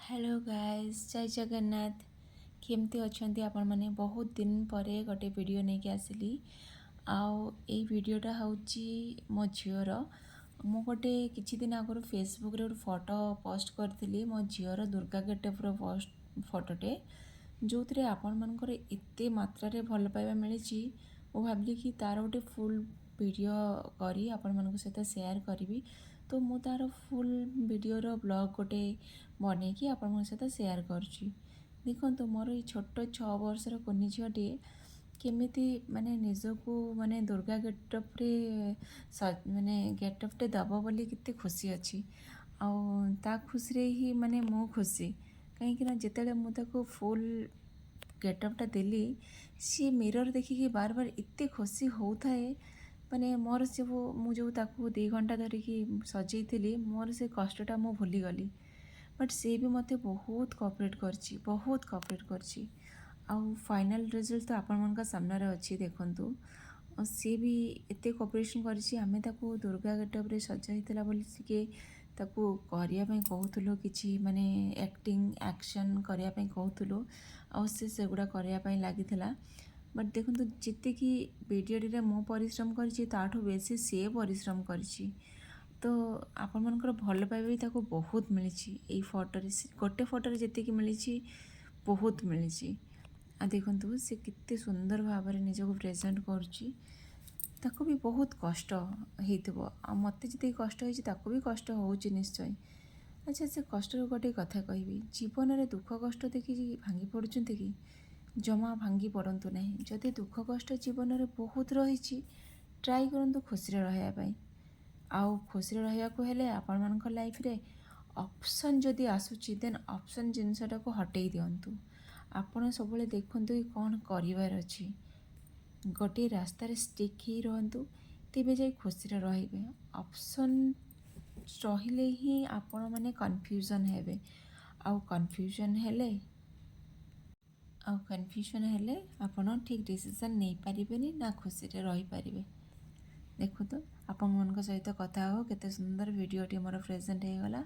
Hello guys, ଜୟ ଜଗନ୍ନାଥ। କେମିତି ଅଛନ୍ତି ଆପଣମାନେ? ବହୁତ ଦିନ ପରେ ଗୋଟେ ଭିଡ଼ିଓ ନେଇକି ଆସିଲି ଆଉ ଏଇ ଭିଡ଼ିଓଟା ହେଉଛି ମୋ ଝିଅର। ମୁଁ ଗୋଟେ କିଛି ଦିନ ଆଗରୁ ଫେସବୁକ୍ରେ ଗୋଟେ ଫଟୋ ପୋଷ୍ଟ କରିଥିଲି, ମୋ ଝିଅର ଦୁର୍ଗା ଗେଟଅପ୍ର ପୋଷ୍ଟ ଫଟୋଟେ, ଯେଉଁଥିରେ ଆପଣମାନଙ୍କର ଏତେ ମାତ୍ରାରେ ଭଲ ପାଇବା ମିଳିଛି। ମୁଁ ଭାବିଲି କି ତା'ର ଗୋଟେ ଫୁଲ୍ ଭିଡ଼ିଓ କରି ଆପଣମାନଙ୍କ ସହିତ ସେୟାର କରିବି। ତ ମୁଁ ତା'ର ଫୁଲ୍ ଭିଡ଼ିଓର ବ୍ଲଗ୍ ଗୋଟେ ବନେଇକି ଆପଣଙ୍କ ସହିତ ସେୟାର କରୁଛି। ଦେଖନ୍ତୁ, ମୋର ଏଇ ଛୋଟ 6 ବର୍ଷର କୁନି ଝିଅଟିଏ କେମିତି ମାନେ ନିଜକୁ ମାନେ ଦୁର୍ଗା ଗେଟଅପ୍ରେ ମାନେ ଗେଟଅପ୍ଟେ ଦେବ ବୋଲି କେତେ ଖୁସି ଅଛି। ଆଉ ତା ଖୁସିରେ ହିଁ ମାନେ ମୁଁ ଖୁସି, କାହିଁକିନା ଯେତେବେଳେ ମୁଁ ତାକୁ ଫୁଲ୍ ଗେଟଅପ୍ଟା ଦେଲି, ସିଏ ମିରର୍ ଦେଖିକି ବାର ବାର ଏତେ ଖୁସି ହେଉଥାଏ। ମାନେ ମୋର ସବୁ ମୁଁ ଯେଉଁ ତାକୁ 2 ଘଣ୍ଟା ଧରିକି ସଜେଇଥିଲି, ମୋର ସେ କଷ୍ଟଟା ମୁଁ ଭୁଲିଗଲି। ବଟ୍ ସିଏ ବି ମୋତେ ବହୁତ କୋଅପରେଟ୍ କରିଛି, ବହୁତ କୋଅପରେଟ୍ କରିଛି। ଆଉ ଫାଇନାଲ୍ ରେଜଲ୍ଟ ତ ଆପଣମାନଙ୍କ ସାମ୍ନାରେ ଅଛି, ଦେଖନ୍ତୁ। ଆଉ ସିଏ ବି ଏତେ କୋଅପରେସନ୍ କରିଛି। ଆମେ ତାକୁ ଦୁର୍ଗା ଗେଟଅପ୍ରେ ସଜା ହେଇଥିଲା ବୋଲି ଟିକେ ତାକୁ କରିବା ପାଇଁ କହୁଥିଲୁ, କିଛି ମାନେ ଆକ୍ଟିଂ ଆକ୍ସନ୍ କରିବା ପାଇଁ କହୁଥିଲୁ ଆଉ ସେ ସେଗୁଡ଼ା କରିବା ପାଇଁ ଲାଗିଥିଲା। ବଟ୍ ଦେଖନ୍ତୁ, ଯେତିକି ଭିଡ଼ିଓଟିରେ ମୁଁ ପରିଶ୍ରମ କରିଛି, ତାଠୁ ବେଶୀ ସିଏ ପରିଶ୍ରମ କରିଛି। ତ ଆପଣମାନଙ୍କର ଭଲ ପାଇବା ବି ତାକୁ ବହୁତ ମିଳିଛି। ଏଇ ଫଟୋରେ, ଗୋଟେ ଫଟୋରେ ଯେତିକି ମିଳିଛି, ବହୁତ ମିଳିଛି। ଆଉ ଦେଖନ୍ତୁ, ସେ କେତେ ସୁନ୍ଦର ଭାବରେ ନିଜକୁ ପ୍ରେଜେଣ୍ଟ କରୁଛି। ତାକୁ ବି ବହୁତ କଷ୍ଟ ହେଇଥିବ ଆଉ ମୋତେ ଯେତିକି କଷ୍ଟ ହେଇଛି, ତାକୁ ବି କଷ୍ଟ ହେଉଛି ନିଶ୍ଚୟ। ଆଚ୍ଛା, ସେ କଷ୍ଟରୁ ଗୋଟେ କଥା କହିବି। ଜୀବନରେ ଦୁଃଖ କଷ୍ଟ ଦେଖିକି ଭାଙ୍ଗି ପଡ଼ୁଛନ୍ତି କି? ଜମା ଭାଙ୍ଗି ପଡ଼ନ୍ତୁ ନାହିଁ। ଯଦି ଦୁଃଖ କଷ୍ଟ ଜୀବନରେ ବହୁତ ରହିଛି, ଟ୍ରାଏ କରନ୍ତୁ ଖୁସିରେ ରହିବା ପାଇଁ। ଆଉ ଖୁସିରେ ରହିବାକୁ ହେଲେ ଆପଣମାନଙ୍କ ଲାଇଫରେ ଅପସନ୍ ଯଦି ଆସୁଛି, ଦେନ୍ ଅପସନ୍ ଜିନିଷଟାକୁ ହଟେଇ ଦିଅନ୍ତୁ। ଆପଣ ସବୁବେଳେ ଦେଖନ୍ତୁ କି କ'ଣ କରିବାର ଅଛି। ଗୋଟିଏ ରାସ୍ତାରେ ଷ୍ଟିକ୍ ହେଇ ରୁହନ୍ତୁ, ତେବେ ଯାଇ ଖୁସିରେ ରହିବେ। ଅପସନ୍ ରହିଲେ ହିଁ ଆପଣମାନେ କନଫ୍ୟୁଜନ୍ ହେବେ ଆଉ କନଫ୍ୟୁଜନ୍ ହେଲେ ଆପଣ ଠିକ୍ ଡିସିସନ୍ ନେଇପାରିବେନି, ନା ଖୁସିରେ ରହିପାରିବେ। ଦେଖନ୍ତୁ, ଆପଣମାନଙ୍କ ସହିତ କଥା ହଉ କେତେ ସୁନ୍ଦର ଭିଡ଼ିଓଟି ମୋର ପ୍ରେଜେଣ୍ଟ ହେଇଗଲା।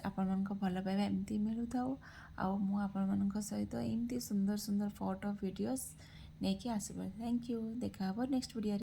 ଆପଣମାନଙ୍କ ଭଲ ପାଇବା ଏମିତି ମିଳୁଥାଉ ଆଉ ମୁଁ ଆପଣମାନଙ୍କ ସହିତ ଏମିତି ସୁନ୍ଦର ସୁନ୍ଦର ଫଟୋ, ଭିଡ଼ିଓସ୍ ନେଇକି ଆସିବି। Thank you. ଦେଖା ହେବ ନେକ୍ସଟ ଭିଡ଼ିଓରେ।